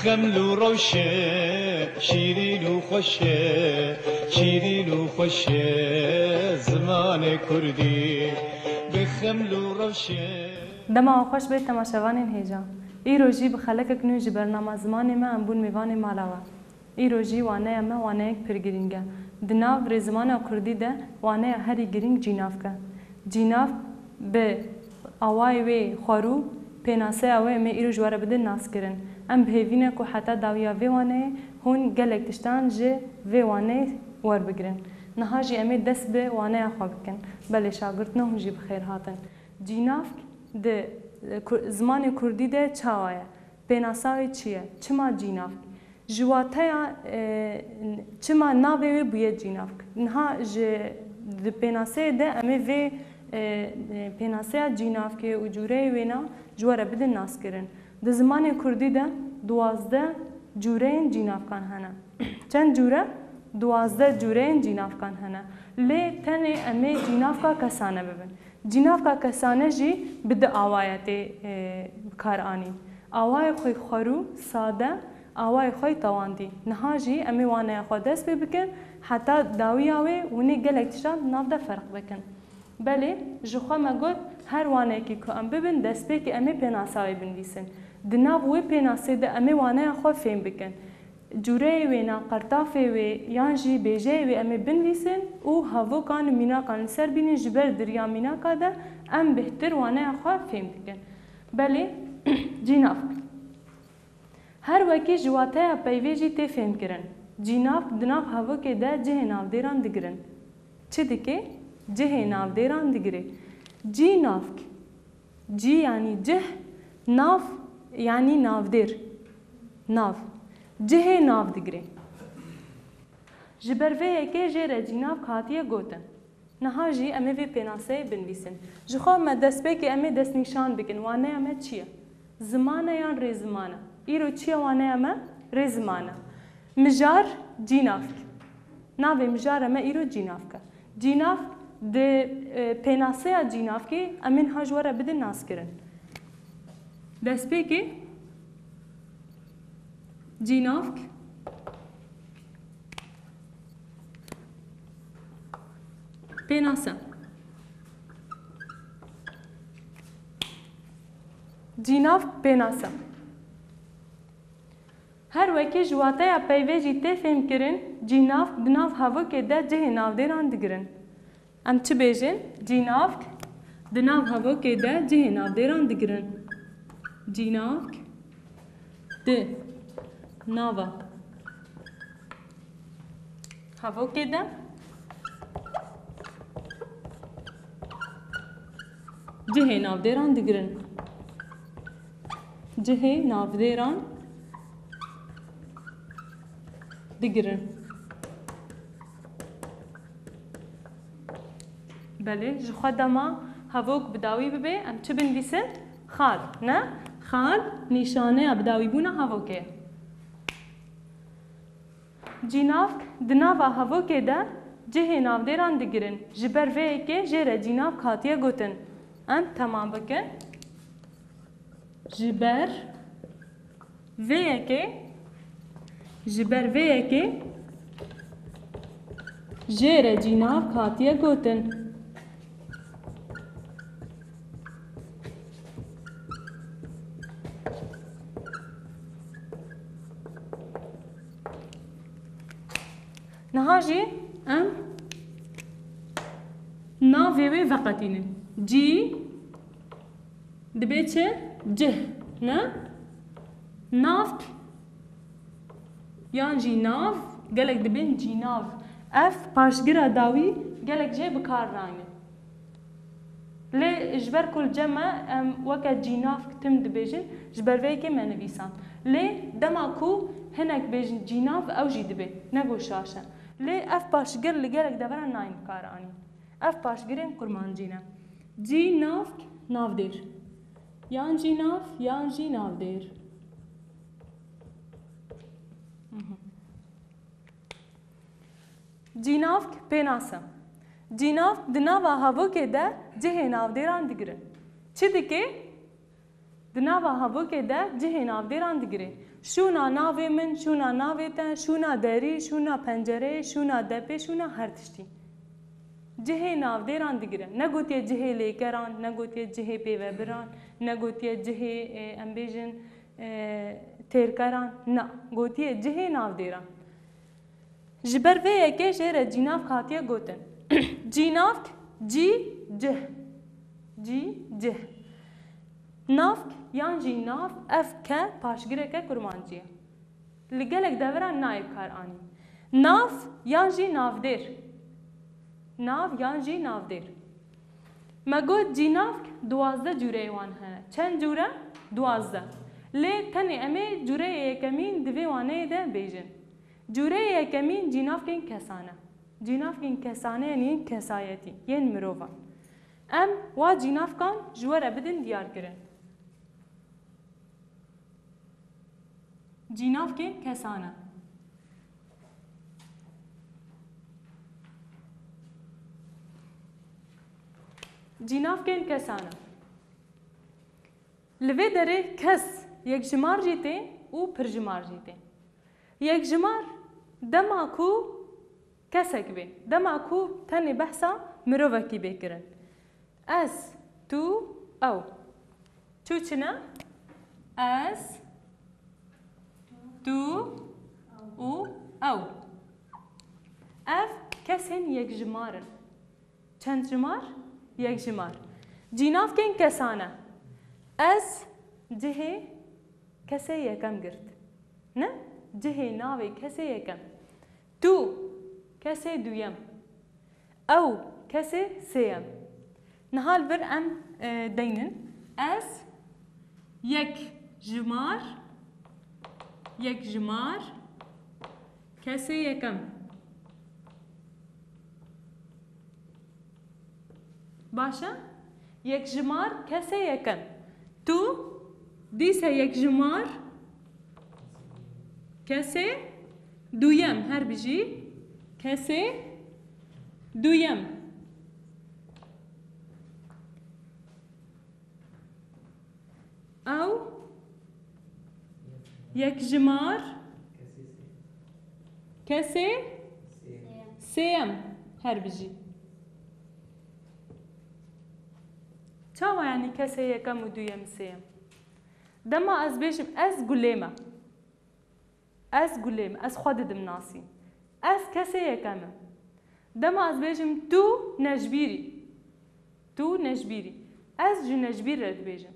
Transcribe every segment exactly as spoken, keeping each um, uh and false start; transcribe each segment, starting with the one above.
Xeml û rewşe, şîrîn û xweşe, şîrîn û xweşe, zimanê kurdî. Bi xeml û rewşe. Dema we xweş bê temaşevanên hêja. Îro jî bi xelekek nû ji bernama Zimanê Me em bûn mêvanê mala we. Îro jî waneya me waneyek pir girîng e. Di nav rêzimana kurdî de waneya herî girîng cînavk e. Cînavk bi awayê wê xwerû pênaseya wê em ê îro ji we re bidin naskirin. Em bi hêvî ne ku heta dawiya vê waneyê hûn gelek tiştan ji vê waneyê werbigirin. Niha jî em ê dest bi waneya xwe bikin. Belê şagirtno hûn jî bi xêr hatin. Cînavk di, e, ku-, zimanê kurdî de çawa ye? Pênasa wê çi ye? Çima cînavk? Ji wateya, e, çima navê wê bûye cînavk? Niha ji, di pênaseyê de em ê vê, e, e, pênaseya cînavkê û cûreyê wêna ji we re bidin naskirin. Di zimanê kurdî de duwazdeh cûreyên cînavkan hene. Çend cûre? Duwazdeh cûreyên cînavkan hene. Lê tenê em ê cînavka kesane bibin. Cînavka kesane jî bi du awayê tê, e, bi kar anîn. Awayê xwe xwerû, sade, awayê xwe tewandî. Niha jî em ê waneya xwe dest pê bikin, heta dawiya wê hûn ê gelek tiştan di nav de ferq bikin. Belê, ji xwe me got, her waneyekî ku em bibin, destpêkê em ê pênasa wê binivîsin. Di nav wê pênasê de em ê waneya xwe fêm bikin. Cûreyê wê, na qertafê wê yan jî bêjeyê wê em ê binivîsin û hevokan û mînakan li ser bînin, ji ber di riya mînaka de em bêhtir waneya xwe fêm dikin. Belê, cînavk. Her wekî ji wateya peyvê jî tê fêmkirin. Cînavk di nav hevokê de cihê navdêran digirin. Çi dike? Cihê navdêran digire. Cînavk. Cî yanî cih, nav yanî navdêr. Nav. Cihê nav digire. Ji ber vê yekê jê re cînavk hatiye gotin. Niha jî em ê vê pênaseyê binivîsin. Ji xwe me destpêkê em ê destnîşan bikin. Waneya me çi ye? Ziman e yan rêziman e? Îro çi ye waneya me? Rêziman e. Mijar, cînavk. Navê mijara me îro cînavk e. Cînavk di, e, pênaseya cînavkê em ê niha ji we re bidin naskirin. Destpêkê cînavk. Pênase. Cînavk pênase. Her wekî ji wateya peyvê jî tê fêmkirin, cînavk di nav hevokê de cihê navdêran digirin. Em çi bêjin? Cînavk di nav hevokê de cihê navdêran digirin. Cînavk di nava hevokê de cihê navdêran digirin. Cihê navdêran digirin. Belê, ji xwe dema hevok bi dawî bibe, em çi binivîsin? Xal, ne? Xal nîşaneya bidawîbûna hevokê ye. Cînavk di nava hevokê de cihê navdêran digirin. Ji ber vê yekê jê re cînavk hatiye gotin. Em temam bikin. Ji ber vê yekê, ji ber vê yekê jê re cînavk hatiye gotin. Niha jî em navê wê veqetînin. Cî dibe çi? Cih, ne? Navk yan jî nav, gelek dibên cînav. Ev paşgira dawî gelek jê bi kar nayne. Lê ji ber ku li cem me em weke cînavk tim dibêjin, ji ber vê yekê me nivîsand. Lê dema ku hinek bêjin cînav, ew jî dibe, ne ku şaş e. Lê ev paşgir li gelek deveran nayên bikaranîn. Ev paşgirên kurmancî ne. Cînavk navdêr. Yan cînav, yan jî navdêr. Mhm. Cînavk pênase. Cînavk di nava havokê de cihê navdêran digirin. Çi dike? Di nava havokê de cihê navdêran digire. Şûna navê min, şûna navê te, şûna derî, şûna pencereyê, şûna depê, şûna her tiştî. Cihê navdêran digire. Negotiye cihê lêkeran, negotiye cihê pêvebiran, negotiye cihê, e, em bêjin, e, têrkeran. Na, gotiye cihê navdêran. Ji ber vê yekê jê re cînavk hatiye gotin. Cînavk, cî, cih. Cî, cih. Navk yan jî nav, ev ke paşgireke kurmancî ye. Li gelek deveran nayê bi kar anîn. Nav yan jî navdêr. Nav yan jî navdêr. Me got cînavk duwazdeh cûreyê wan hene. Çend cûre? Duwazdeh. Lê tenê em ê cûreyê yekemîn di vê waneyê de bêjin. Cûreyê yekemîn cînavkên kesane. Cînavkên kesane yên, yên kesayetî, yên mirovan. Em wa cînavkan ji we re bidin diyarkirin. Cînavkên kesane. Cînavkên kesane. Li vê derê kes yekjimar jî tê û pirjimar jî tê. Yekjimar dema ku kesek bê, dema ku tenê behsa mirovekî bê kirin. Ez, tu, ew. Çû çi ne? Ez, tu û ew. Ev kesên yekjimar in. Çend jimar? Yekjimar. Cînavkên kesane. Ez cihê kesê yekem girt. Ne? Cihê navê kesê yekem. Tu kesê duyem. Ew kesê sêyem. Niha li vir em, e, deynin. Ez yek jimar, yek jimar kesê yekem. Baş e? Yekjimar kesê yekem. Tu dîse yekjimar kesê duyem. Her bijî kesê duyem. Ew yekjimar kesê sêyem. Her bijî. Çawa, yanî kesê yekem û duyem, sêyem? Dema ez bêjim ez gulê me. Ez gulê me, ez xwe didim nasîn. Ez kesê yekem im. Dema ez bêjim tu nejbîrî. Tu nejbîrî. Ez ji nejbîr re dibêjim.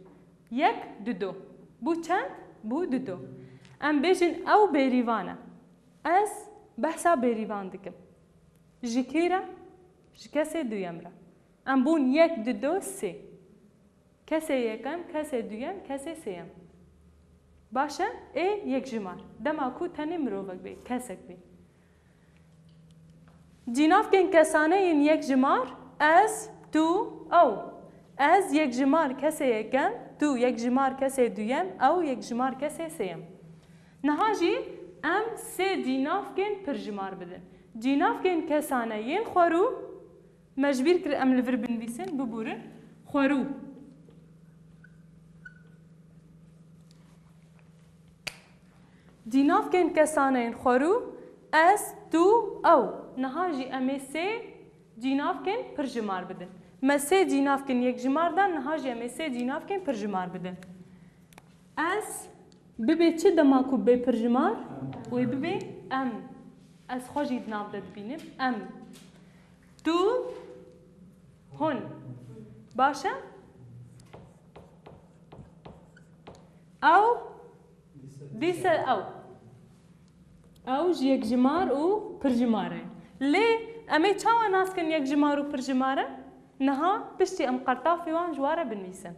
Yek, dido. Bû çend? Bû dido. Em bêjin ew bêrîvan e. Ez behsa bêrîvan dikim. Ji kî re? Ji kesê duyem re. Em bûn yek, dido, sê. Kesê yekem, kesê duyem, kesê sêyem. Baş e? Ê yekjimar. Dema ku tenê mirovek bê, kesek bê. Cînavkên kesane yên yekjimar, ez, tu, ew. Ez yekjimar kesê yekem, tu yekjimar kesê duyem, ew yekjimar kesê sêyem. Niha jî em sê cînavkên pirjimar bidin. Cînavkên kesane yên xwerû, me ji bîr kir em li vir binivîsin, bibûrin. Xwerû. Cînavkên kesane yên xwerû, ez, tu, ew. Niha jî em ê sê cînavkên pirjimar bidin. Me sê cînavkên yekjimar dan, niha jî em ê sê cînavkên pirjimar bidin. Ez bibê çi dema ku bê pirjimar? Wê bibê em. Ez xwe jî di nav de dibînim. Em. Tu, hûn. Baş e? Ew, dîse ew. Ew ji yekjimar û pirjimar e. Lê em ê çawa nas kin yekjimar û pirjimar e? Niha piştî em qertafî wan ji wan re binivîsin.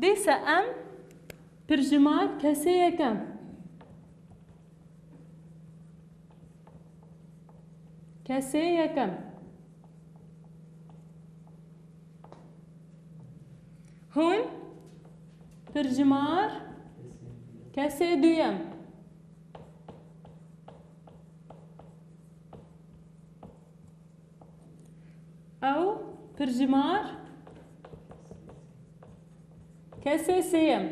Dîse em pirjimar kesê yekem. Kesê yekem. Hûn pirjimar kesê duyem. Ew pirjimar Kesê sêyem.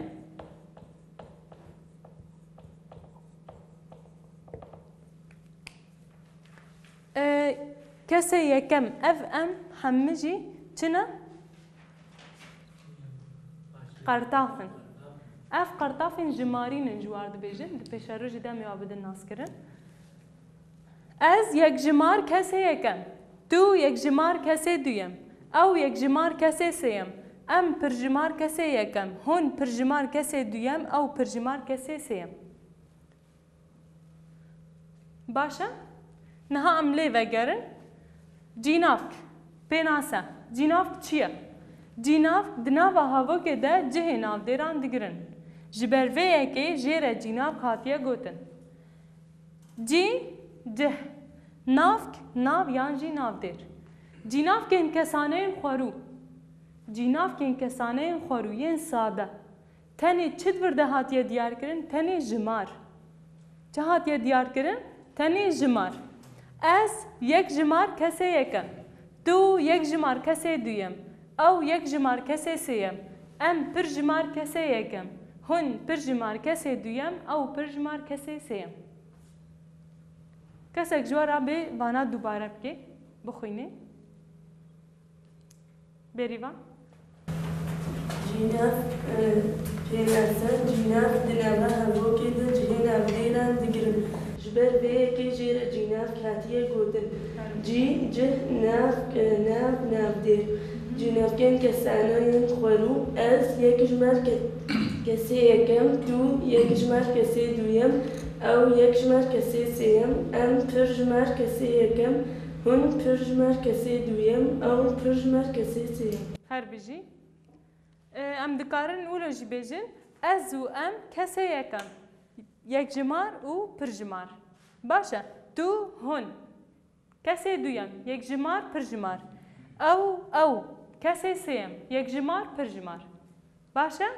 E, kesê yekem, ev em hemî jî çi ne? Qertaf in. Ev qertafên jimarîn in, ji war dibêjin, di pêşerojê de em ê wa bidin naskirin. Ez yekjimar kesê yekem. Tu yekjimar kesê duyem. Ew yekjimar kesê sêyem. Em pirjimar kesê yekem. Hûn pirjimar kesê duyem. Ew pirjimar kesê sêyem. Baş e? Niha em lê vegerin. Cînavk. Pênase. Cînavk çi ye? Cînavk di nava havokê de cihê navdêran digirin. Ji ber vê yekê jê re cînavk hatiye gotin. Cî, cih. Navk, nav yan jî navdêr. Cînavkên kesaneyên xwerû. Cînavkên kesaneyên xwerû yên sade. Tenê çi di vir de hatiye diyarkirin? Tenê jimar. Çi hatiye diyarkirin? Tenê jimar. Ez yek jimar kesê yekem. Tu yek jimar kesê duyem. Ew yek jimar kesê sêyem. Em pir jimar kesê yekem. Hûn pir jimar kesê duyem. Ew pir jimar kesê sêyem. Kesek ji we re bê vana dubare bike, bixwîne. Bêrîvan. Cînavk, e, pênase, cînavk di nava hevokê de cihê navdêran digirin. Ji ber vê yekê jê re cînavk hatiye gotin. Cî, cih, navk, e, nav, navdêr. Cînavkên kesane yên xwerû, ez yek ji ber ke-, kesê yekem, tu yek ji ber kesê duyem, ew yek ji ber kesê sêyem, em pir ji ber kesê yekem, hûn pir ji ber kesê duyem, ew pir ji ber kesê sêyem. Her bijî. E, em dikarin wilo jî bêjin, ez û em kesê yekem, yekjimar û pirjimar. Baş e, tu, hûn. Kesê duyem, yekjimar, pirjimar. Ew, ew, kesê sêyem, yekjimar, pirjimar. Baş e?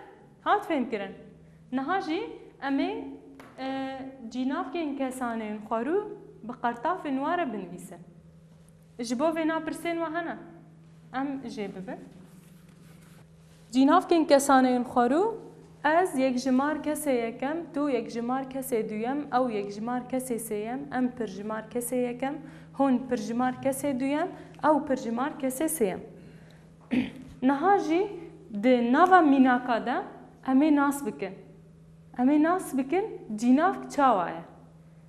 Hat fêhmkirin. Niha jî em ê, e, cînavkên kesaneyên xwerû bi qertafên wa re binivîsin. Ji bo vêna pirsên we hene? Em jê bibin. Cînavkên kesaneyên xwerû, ez yekjimar kesê yekem, tu yekjimar kesê duyem, ew yekjimar kesê sêyem, em pirjimar kesê yekem, hûn pirjimar kesê duyem, ew pirjimar kesê sêyem. Niha jî di nava mînaka de em ê nas bikin. Em ê nas bikin cînavk çawa ye.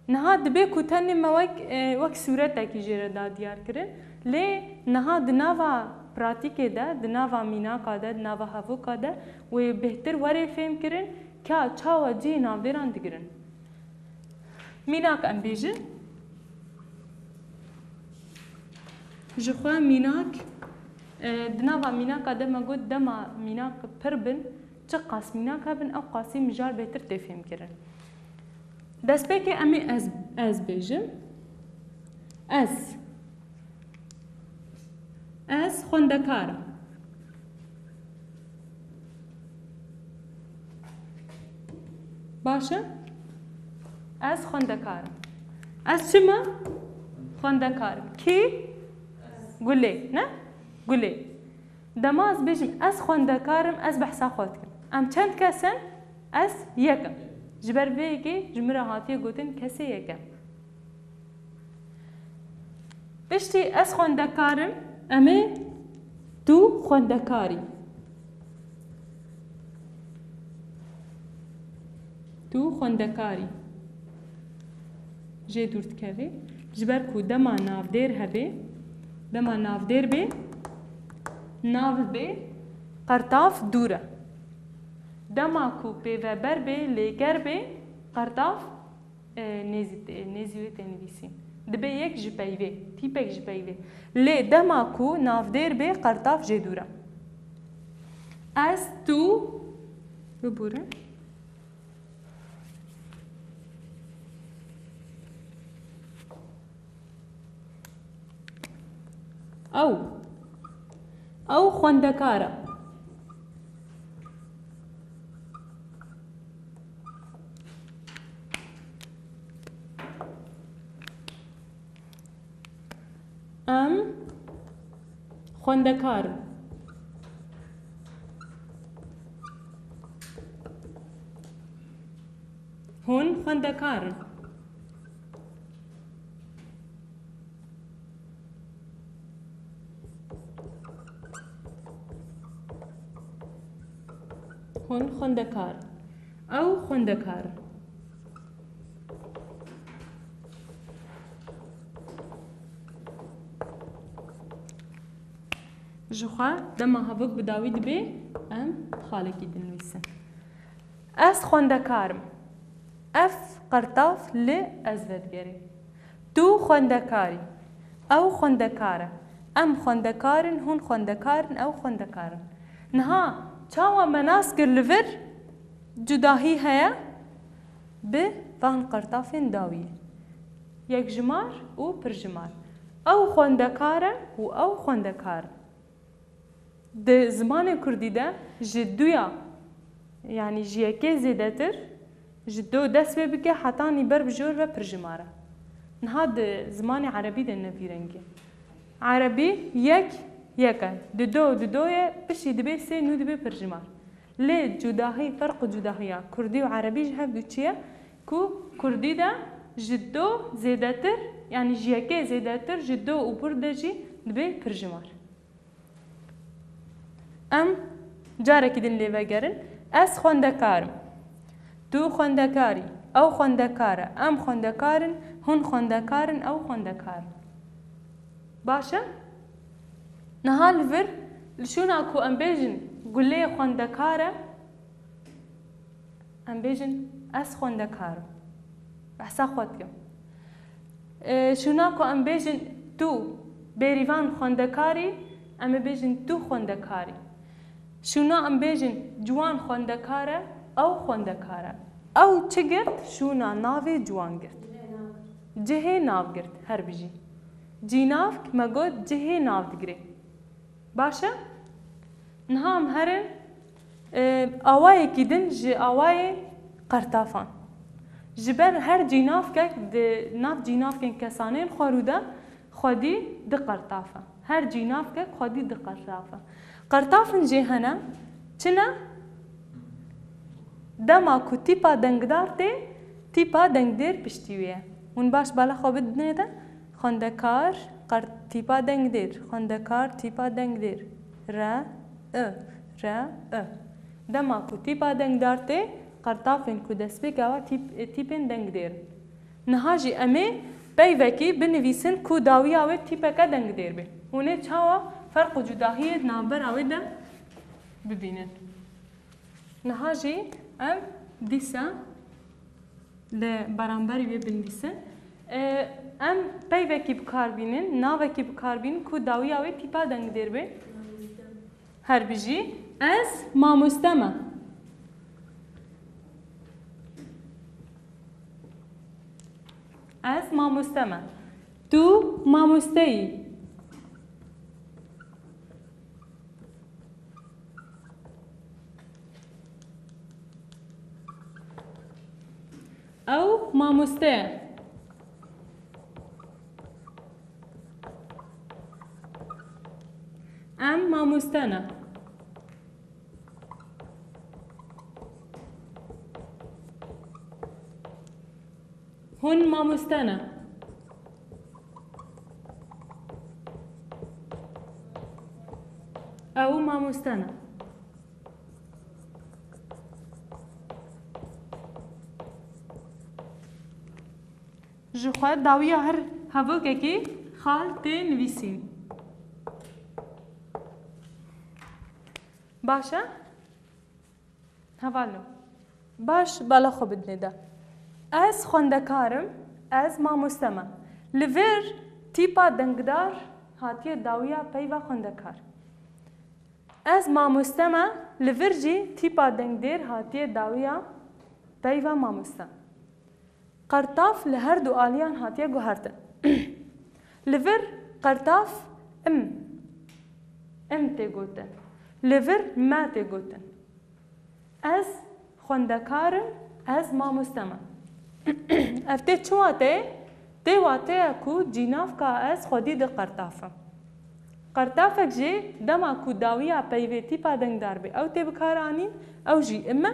Niha dibe ku tenê me wek, e, wek sûretekî jê re da diyar kirin, lê niha di nava pratîkê de, di nava mînaka de, di nava hevoka de wê bêhtir were fêhm kirin ka çawa cihê navdêran digirin. Mînak em bêjin. Ji xwe mînak, e, di nava mînaka de me got dema mînak pir bin, çi qas mînak hebin, ew qasî mijar bêhtir tê fêhmkirin. Destpêkê em ê ez, ez bêjim. Ez. Ez xwendekar im. Baş e? Ez xwendekar im. Ez çi me? Xwendekar im. Kî? Gulê, ne? Gulê. Dema ez bêjim, ez xwendekar im, ez behsa xwe dikim. Em çend kes in? Ez yek im. Ji ber vê yekê ji min re hatiye gotin kesê yekem. Piştî ez xwendekar im, em ê tu xwendekar î. Tu xwendekar î. Jê dûr dikevê. Ji ber ku dema navdêr hebe, dema navdêr bê, nav bê, qertav dûr e. Dema ku pêveber bê, lêker bê, qertav, e, nêzî, nêzî wê tê nivîsîn. Dibe yek ji peyvê, tîpek ji peyvê. Lê dema ku navdêr bê, qertav jê dûr e. Ez, tu, bibûrin. Ew. Ew xwendekar e. Em xwendekar in. Hûn xwendekar in. Hûn xwendekar in. Ew xwendekar in. Ji xwe dema hevok bi dawî dibe, em xalekî dinivîsin. Ez xwendekar im. Ev qertav li ez vedigerê. Tu xwendekar î. Ew xwendekar e. Em xwendekar in, hûn xwendekar in, ew xwendekar in. Niha çawa me nas kir li vir cudahî heye bi van qertafên dawiyê. Yekjimar û pirjimar. Ew xwendekar e û ew xwendekar in. Di zimanê kurdî de ji duya, yanî ji yekê zêdetir, ji do dest pê bike hetanî ber bi jor ve pirjimar e. Niha di zimanê erebî de ne vî rengî. Erebî yek, yek e. Di do, di do ye, piştî dibe sê, nû dibe pirjimar. Lê cudahî, ferq û cudahiya kurdî û erebî ji hev du çi ye? Ku kurdî de ji do zêdetir, yanî ji yekê zêdetir, ji do û pir de jî dibe pirjimar. Em carekî din lê vegerin. Ez xwendekar im. Tu xwendekar î. Ew xwendekar e. Em xwendekar in. Hûn xwendekar in. Ew xwendekar in. Baş e? Niha li vir, li şûna ku em bêjin gulê xwendekar e, em bêjin ez xwendekar im. Behsa xwe dikim. E, şûna ku em bêjin tu bêrîvan xwendekar î, em ê bêjin tu xwendekar î. Şûna em bêjin ciwan xwendekar e, ew xwendekar e. Ew çi girt? Şûna navê ciwan girt. Cihê nav girt, her bijî. Cînavk me got cihê nav digire. Baş e? Niha em herin, e, awayekî din ji awayê qertafan. Ji ber her cînavkek di nav cînavkên kesanên xwerû de xwedî di qertaf e. Her cînavkek xwedî di qertaf e. Qertafin jê hene, çi ne? Dema ku tîpa dengdar tê, tîpa dengdêr piştî wê ye. Hûn baş bala xwe bidinê de, xwendekar, qer-, tîpa dengdêr, xwendekar, tîpa dengdêr. Re, i, re, i. Dema ku tîpa dengdar tê, qertafên ku destpêka we tîp-, tîpên dengdêr in. Niha jî em ê peyvekî binivîsin ku dawiya wê tîpeke dengdêr be. Hûn ê çawa ferq û cudahiyê di navbera wê de bibînin? Niha jî em dîsa li beramberî wê binivîsin. E, em peyvekî bi kar bînin, navekî bi kar bînin ku dawiya wê tîpa dengdêr be. Her bijî. Ez mamoste me. Ez mamoste me. Tu mamoste yî. Ew mamoste ye. Em mamoste ne. Hûn mamoste ne. Ew mamoste ne. Ji xwe dawiya her hevokekî xal tê nivîsîn. Baş e? Hevalno. Baş bala xwe bidinê de. Ez xwendekar im, ez mamoste me. Li vir tîpa dengdar hatiye dawiya peyva xwendekar. Ez mamoste me, li vir jî tîpa dengdêr hatiye dawiya peyva mamoste. Qertaf li her du aliyan hatiye guhertin. Li vir qertaf im, im tê gotin. Li vir me tê gotin. Ez xwendekar im, ez mamoste me. Ev tê çi wateyê? Tê wateya ku cînavka ez xwedî di qertaf im. Qertafek jî dema ku dawiya peyvê tîpa dengdar be, ew tê bikaranîn, ew jî im e.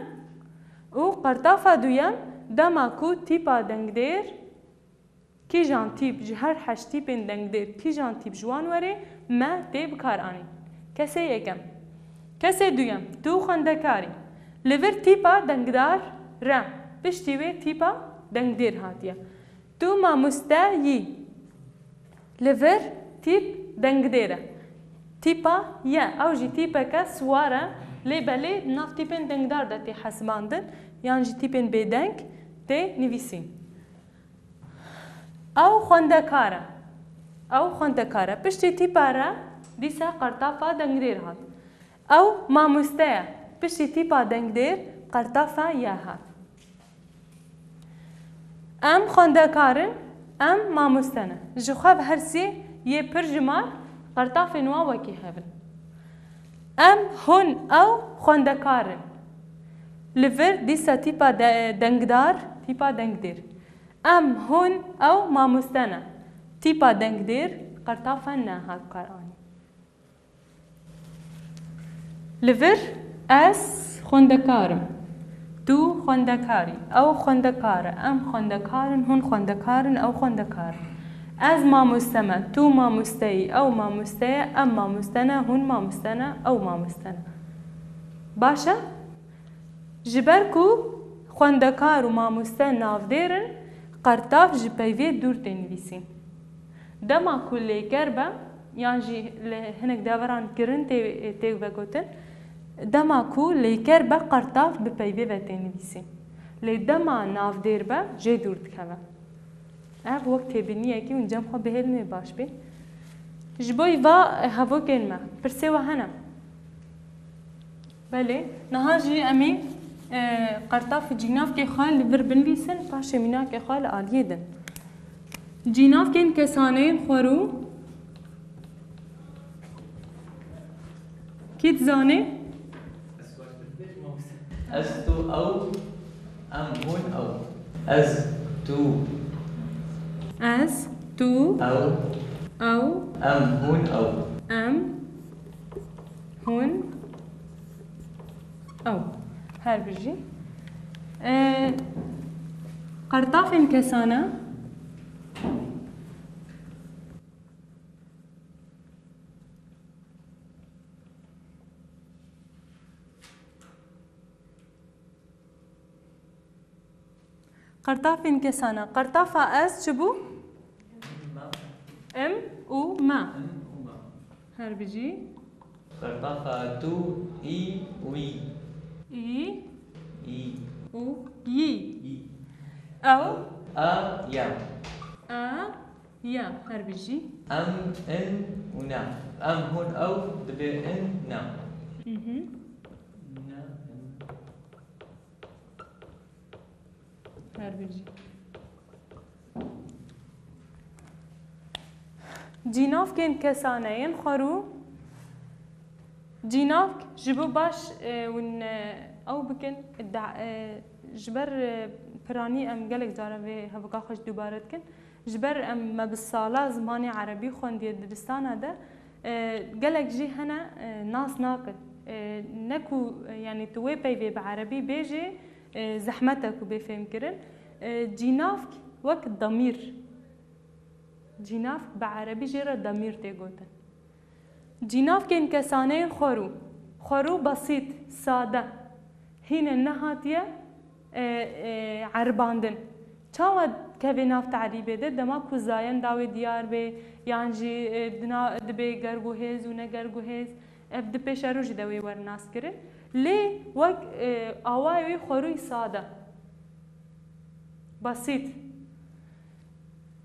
Û qertafa duyem Dema ku tîpa dengdêr, kîjan tîp ji her heşt tîpên dengdêr, kîjan tîp ji wan werê me tê bikaranîn? Kesê yekem. Kesê duyem, tu xwendekar î. Li vir tîpa dengdar re, piştî wê tîpa dengdêr hatiye. Tu mamoste yî. Li vir tîp dengdêr e. Tîpa ye, ew jî tîpeke siwar e, lê belê di nav tîpên dengdar de tê hesibandin, yan jî tîpên bêdeng tê nivîsîn. Ew xwendekar e. Ew xwendekar e. Piştî tîpa re dîsa qertafa dengdêr hat. Ew mamoste ye. Piştî tîpa dengdêr qertafa ye hat. Em xwendekar in, em mamoste ne. Ji xwe ve her sê yê pir jimar qertafên wan wekî hev in. Em, hûn, ew xwendekar in. Li vir dîsa tîpa de-, dengdar, tîpa dengdêr. Em, hûn, ew mamoste ne. Tîpa dengdêr qertafa ne hat karanî. Li vir ez xwendekar im. Tu xwendekar î. Ew xwendekar e. Em xwendekar in. Hûn xwendekar in. Ew xwendekar in. Ez mamoste me. Tu mamoste yî. Ew mamoste ye. Em mamoste ne. Hûn mamoste ne. Ew mamoste ne. Baş e? Ji ber ku xwendekar û mamoste navdêr in, qertaf ji peyvê dûr tê nivîsîn. Dema ku lêker be, yan jî li hinek deveran kirin tê, tê vegotin, dema ku lêker be, qertaf bi peyvê ve tê nivîsîn. Lê dema navdêr be, jê dûr dikeve. Ev wek têbîniyekî hûn cem xwe bihêlin wê baş bê. Ji bo va hevokên me, pirsê we hene? Belê. Niha jî em ê, e, qertaf û cînavkê xwe li vir binivîsin, paşê mînakê xwe li aliyê din. Cînavkên kesaneyên xwerû. Kî dizane? Ez, tu, ew, em, hûn, ew. Ez, tu. Ez, tu. Ew. Ew. Em, hûn, ew. Em, hûn, ew. Her bijî. Ee, qertafên kesane. Qertafên kesana. Qertafa ez çi bû? Im û me. Her bijî. Qertafa tu, î, wî. Î. Î. Û yî. Yî. Ew. A, ya. A. Ya, her bijî. Em, in û ne. Em, hûn, ew, dibê in, ne. Mhm. Ne, in. Her bijî. Cînavkên kesane yên xwerû. Cînavk ji bo baş, e, hûn, e, ew bikin, da-, e, ji ber, e, piranî em gelek cara vê hevika xwe ji dubare dikin. Ji ber em me bi sala zimanê erebî xwendiye di dibistana de, e, gelek jî hene, e, nas nakin. E, ne ku, e, yanî tu wê peyvê bi erebî bêjê, e, zehmet e ku bê fêhmkirin. E, cînavk wek damîr. Cînavk bi erebî jê re damîr tê gotin. Cînavkên kesaneyên xwerû. Xwerû besît, sade. Hîne nehatiye, e, e, eribandin. Çawa dikeve nav terîbê de? Dema ku zayenda wê diyar bê, yan jî, e, dina-, dibê gerguhêz û ne gerguhêz, ev di pêşerojî de wê were naskirin. Lê wek, e, awayê wî xwerûyî sade. Besît.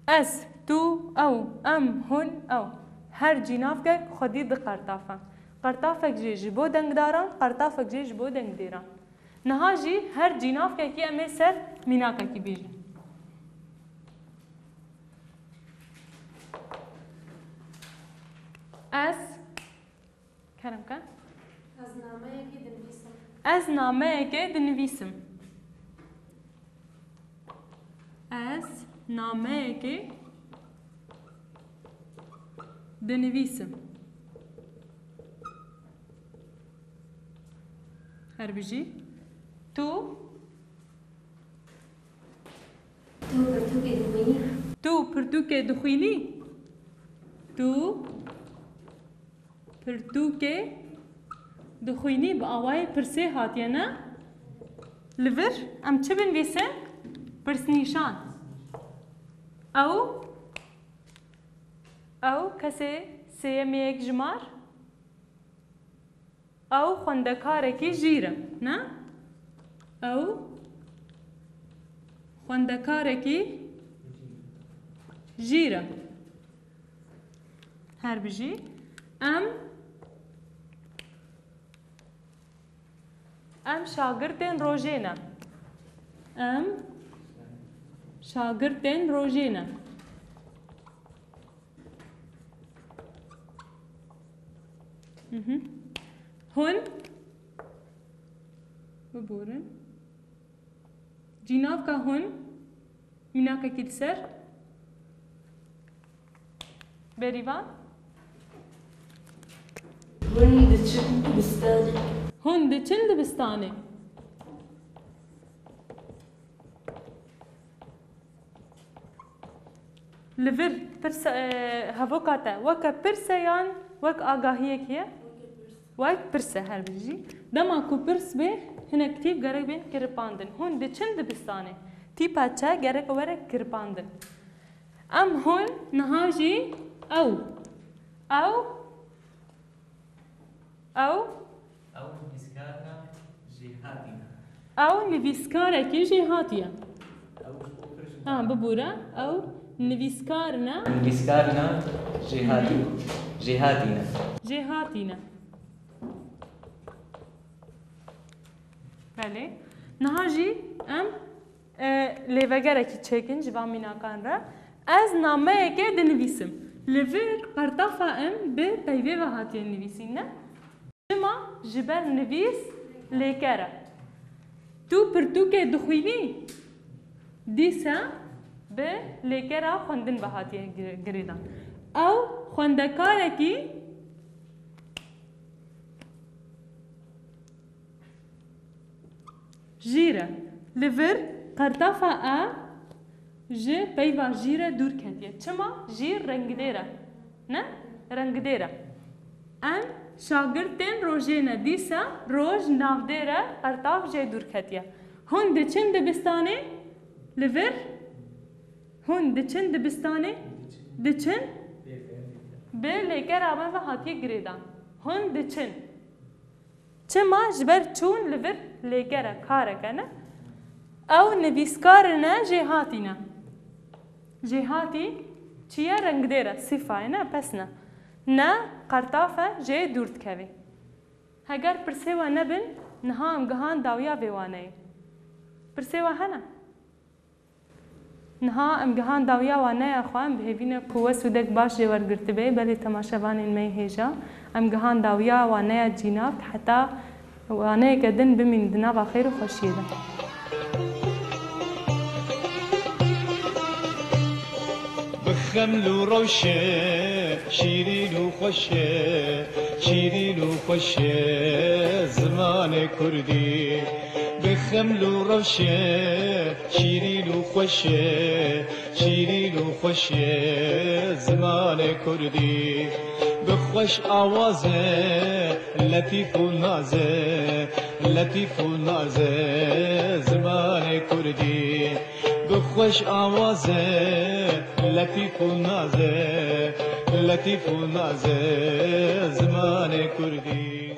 Ez, tu, ew, em, hûn, ew. Her cînavkek xwedî di qertaf e. Qertafek jê ji bo dengdaran, qertafek jê ji bo dengdêran. Niha jî her cînavkekî em ê ser mînakekî bêjin. Ez, kerem ke. Ez nameyekê dinivîsim. Ez nameyekê dinivîsim. Ez nameyekê dinivîsim. Her bijî. Tu. Tu pirtûkê dixwînî? Tu pirtûkê dixwînî? Tu pirtûkê dixwînî bi awayê pirsê hatiye, ne? Li vir em çi binivîsin? Pirsnîşan. Ew, ew kesê sêyemê yek jimar. Ew xwendekarekî jîr e, ne? Ew xwendekarekî jîr e. Her bijî. Em, em şagirtên rojê ne. Em şagirtên rojê ne. Mhm. Hûn biborin. Cînavka hûn, mînakekî li ser. Bêrîvan? Hûn diçin dibistanê? Hûn diçin dibistanê? Li vir pirse, e, hevoka te weke pirse yan wek agahiyekî ye? Wek pirse, her bijî. Dema ku pirs bê, hinek tîp gerek bên kiripandin. Hûn diçin dibistanê? Tîpa çi gerek were kiripandin? Em hûn niha jî ew. Ew Ew? Ew nivîskarina jêhatî ne. Ew nivîskarekî jêhatî ye. Ew ji bo pir jî Ha, bibûre. Ew nivîskar ne. Nivîskarina jêhatî. Jêhatî ne. Jêhatî ne. Belê. Niha jî em E, lêvegerekî çêkin ji van mînakan re. Ez nameyekê dinivîsim. Li vir qertafa em bi peyvê ve hatiye nivîsîn, ne? Çima? Ji ber nivîs lêker e. Tu pirtûkê dixwînî? Dîse bi lêkera xwendin ve hatiye gi-, girêdan. Ew xwendekarekî Jîr e. Li vir qertafa e ji peyva jîr e dûr ketiye. Çima? Jîr rengdêr e. Ne? Rengdêr e. Em şagirtên rojê ne. Dîsa roj navdêr e, qertav jê dûr ketiye. Hûn diçin dibistanê? Li vir? Hûn diçin dibistanê? Diçin? Bi lêkera me ve hatiye girêdan. Hûn diçin. Çima? Ji ber çûn li vir lêker e, kareke ne. Ew nivîskar ne, jêhatî ne. Jêhatî çi ye? Rengdêr e, sîfa ye ne, pes ne. Ne, qertaf e, jê dûr dikevê. Heger pirsê we nebin, niha em gihan dawiya vê waneyê. Pirsê we hene? Niha em gihan dawiya waneya xwe, em bi hêvî ne ku wes û dek baş jê wergirtibê, belê temaşevanên me yê hêja. Em gihan dawiya waneya Cînav, heta waneyeke din bimîn di nava xêr û xweşiyê de. Bi xeml û rewşe, şîrîn û xweş e, şîrîn û xweş e zimanê kurdî. Bi xeml û rewşe, şîrîn û xweş e, şîrîn û xweş e zimanê kurdî. Bi xweş awaz e, letîf û naz e, letîf û naz e zimanê kurdî. Bi xweş awaz e, letîf û naz e, letîf û naz e zimanê kurdî.